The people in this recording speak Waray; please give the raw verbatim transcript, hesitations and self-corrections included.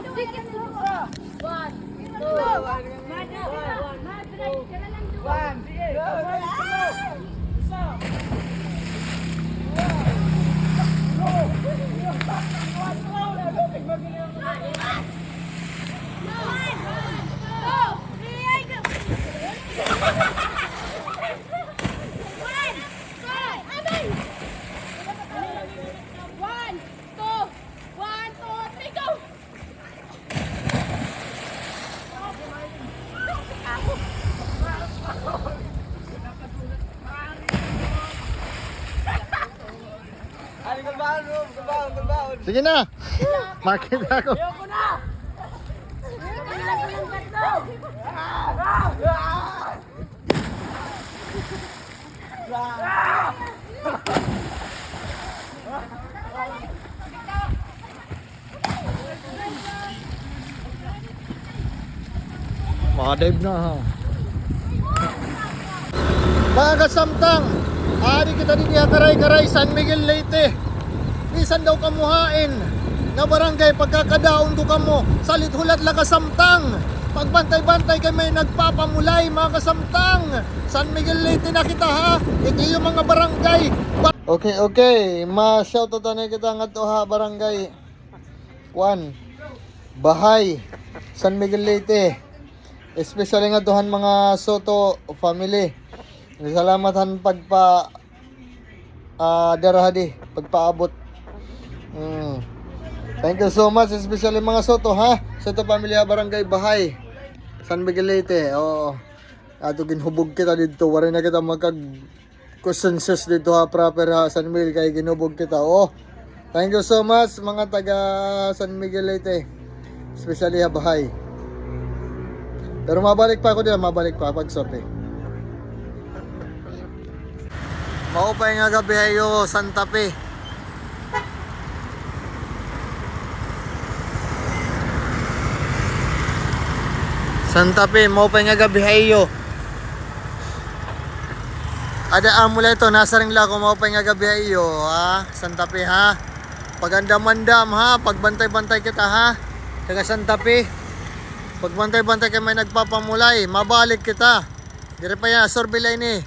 One, two, one, two, one, two. One, two, one, two. Isa. One, two, one, two, three, go! Sige na. Makita ko. Makadive na, ha. Mga kasamtang, aadi kita dinhi ha Karay-Karay, San Miguel, Leyte. Bisan daw kamo hain nga barangay, pagkakadaon ko kamo, salit hulat la kasamtang. Pagbantay-bantay kay may nagpapamulay, mga kasamtang. San Miguel, Leyte na kita, ha. Ito yung mga barangay. Ba- Okay, okay. Ma-shoutout na kita ngadto ha barangay kuan, Bahay, San Miguel, Leyte. Especially ngadto han mga Soto family. Salamat han pagpa, ah, dara hadi, pagpaabot. Mm. Thank you so much, especially mga Soto, ha? Soto family ha barangay Bahay, San Miguel, Leyte. Oo. Ato ginhubog kita didto, waray na kita makag-consensus didto ha proper ha San Miguel kay ginhubog kita. Oh. Thank you so much, mga taga San Miguel, Leyte. Especially ha Bahay. Pero mabalik pa ako dira, mabalik pa pag sorte. Maupay nga gab-i ha iyo, Santa Fe. Santa Fe, maupay nga gab-i ha iyo. Ada, amo la ito, nasiring la ako, maupay nga gab-i ha iyo, ha? Santa Fe, ha? Pag-andam-andam, ha? Pagbantay-bantay kita, ha? Taga Santa Fe. Pagbantay-bantay kay may nagpapamulay, mabalik kita. Diri pa yana, survey la ini.